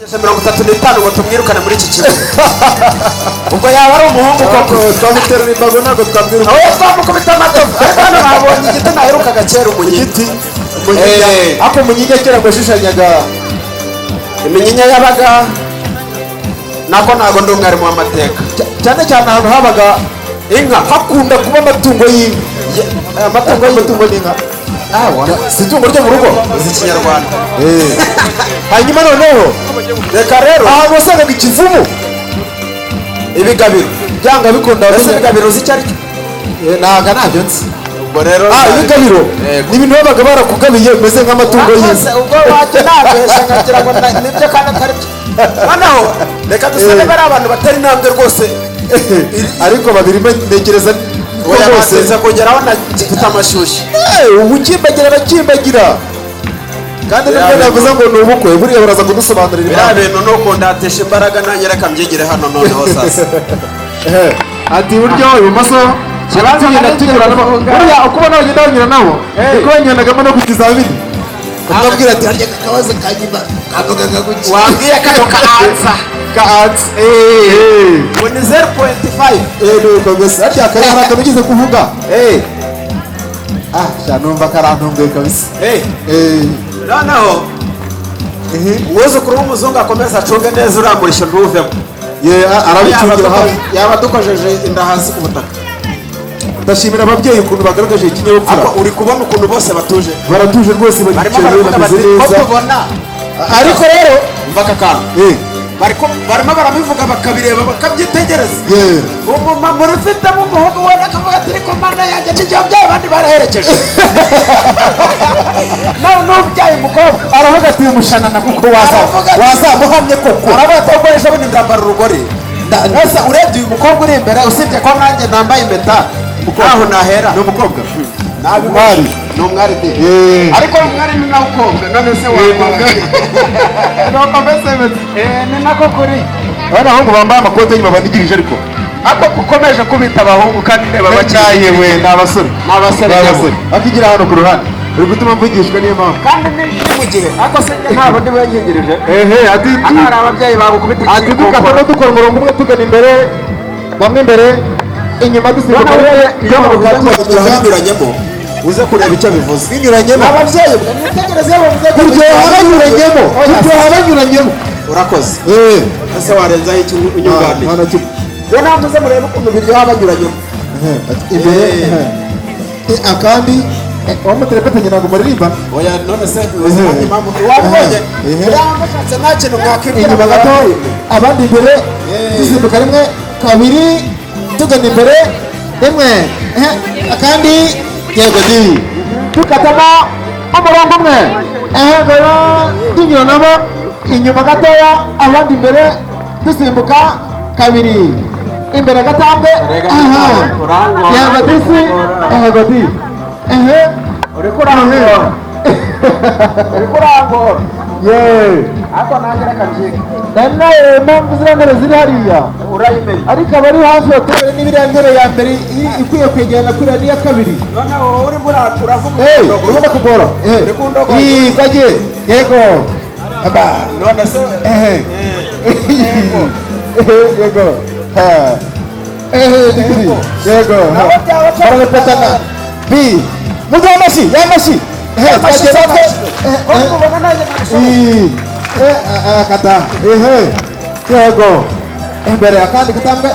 Arengeje 35 ngo tumwirukane muri iki kibuga. Ubwo yaba ari umuhungu koko? Twamuterura imbago, ntabwo twamwiruka. Aho twamukubita amatovu. Ariko hano nabonye igiti naherukaga kera, umunyinya. Igiti, umunyinya. Ariko umunyinya kera ngo yashushanyaga. Iminyinya yabaga nako, ntabwo ndi umwarimu w'amateka. Cyane cyane ahantu habaga inka, hakunda kuba amatungo y'inka. Amatungo y'inka. Amatungo n'inka si itungo ryo mu rugo. Uzi Ikinyarwanda. Hanyuma noneho reka rero, ahantu wasangaga ikivumu, ibigabiro. Byanga bikunda. Ese ibigabiro uzi icyo ari cyo? Ntabwo ntabyo nzi. Ubwo rero Ibigabiro Yego. ni ibintu babaga barakugabiye bimeze nk'amatungo Urakoze, y'inka. Ubwo wajya nabeshya nkagira ngo nibyo kandi atari byo. Noneho reka dusabe bari abantu batari intambwe rwose. Ariko babiri ntekereza ko Oya, bose batinze kugeraho, na mfite amashyushyu. Ubu ukimbagira arakimbagira, kandi nubwo navuze ngo ni ubukwe, buriya baraza kudusobanurira Biriya impamvu. bintu ni ukundatisha imbaraga. Nanjye reka mbyigire hano noneho sasa. Ati iburyo, ibumoso. Ikibanza tugenda nari ngiye tunyuranamo. gufunga. Buriya uko ubona bagenda banyuranamo, niko banyuranagamo no ku kizamini, umwabwira ati: "Harya akabazo ka nyuma kavugaga gutya?" Wambwiye kano ka answer. Ka answer. Ngo ni 0.5. Nuko gusa harya kare hari akantu ugize kuvuga. Sha, numva karantunguye kabisa. Noneho umwuzukuru w'umuzungu akomeza acunge neza uriya murishyo ntuvemo. Ye, arabicungira hafi. Yaba dukojeje inda hasi ku butaka. Ndashimira ababyeyi ukuntu bagaragaje ikinyabupfura. Ariko uri kubona ukuntu bose batuje? Baratuje rwose. Barimo Baricaye baravuga bameze bati ko neza. tubona. Ariko rero Umva aka kantu. Barimo barabivuga, bakabireba, bakabyitegereza. Umumama ufitemo umuhungu we akavuga ati: "Ariko Mana yanjye, n'igihe ababyeyi abandi baraherekeje, nawe n'ubyaye umukobwa." Aravuga ati: "Uyu mushanana kuko Aravuga wazamuhamye koko." Aravuga ati: "Ubwo ejo bundi ndambara urugori." Ese urebye uyu mukobwa uri imbere, usibye ko nanjye nambaye impeta, ntaho nahera. Ni umukobwa. Nabi. Umwari. Ni umwari de. Ariko umwari ni nawe ukobwa, none se wakwanga? Nuko mbese bimeze. Ni nako kuri. Aba ni abahungu bambaye amakote y'inyuma banigirije, ariko Ako ukomeje kubita abahungu kandi ndeba bakiri. Yewe, ni abasore. Ni abasore. Ni abasore akigira hano ku ruhande, uri gutuma mvugishwa, niyo mpamvu. Kandi ni mu gihe ako se njye ntabwo ndi wenyingirije. Ehe, ati Hano hari ababyeyi bagukubita. Ati dukata no dukora umurongo umwe tugana imbere, bamwe imbere, inyuma dusimbuka. Iyo bavuze ngo binyuranyemo, uze kureba icyo bivuze. Binyuranyemo. Ababyeyi mwitegereze iyo bavuze ngo Kuryoha banyuranyemo, kuryoha banyuranyemo. Urakoze. Ese warenzaho icyo unyunganiye? Nta na kimwe. Niyo mpamvu uze murebe ukuntu biryoha banyuranyemo. Ehe, ati imbere. Ehe. Akandi wamuterepetanye ntabwo muririmba. Oya, none se uzi impamvu wabibonye? Ehe. Uriya mushatse nta kintu mwakwibwira. Inyuma gato, abandi imbere, dusimbuka rimwe, kabiri, tugana imbere, rimwe, ehe, akandi, yego di, dukatamo umurongo umwe, ehe, ngoro tunyuranamo, inyuma gatoya, abandi imbere, dusimbuka kabiri, imbere gatambwe. Rega, aha. Urangora. Yego disi, yego di, ehe. Uri kurangora, uri kurangora. Yeee. Ariko nanjye reka mbyige. Nanaye impamvu ziriya ntebe ziri hariya. Urayimenya. Ariko abari hafi batubere n'ibiriya ntebe ya mbere ikwiye kwegerana kuriya n'iya kabiri. Noneho wowe urimo uravuga. Hey, urabona kugora. Uri kundogoya. Ii, kagiye. Yego. Aba. None se Ehe. Yego. Ha. Ehe, yego. Nabo byaba Barabipatana. B. Muduhe amashyi, ya mashyi. Ehe, Amashyi. twagiye natwe. Ko mubona nanjye nabishoboye. Ii. Akata. Ehe. Yego. Imbere akandi katambwe.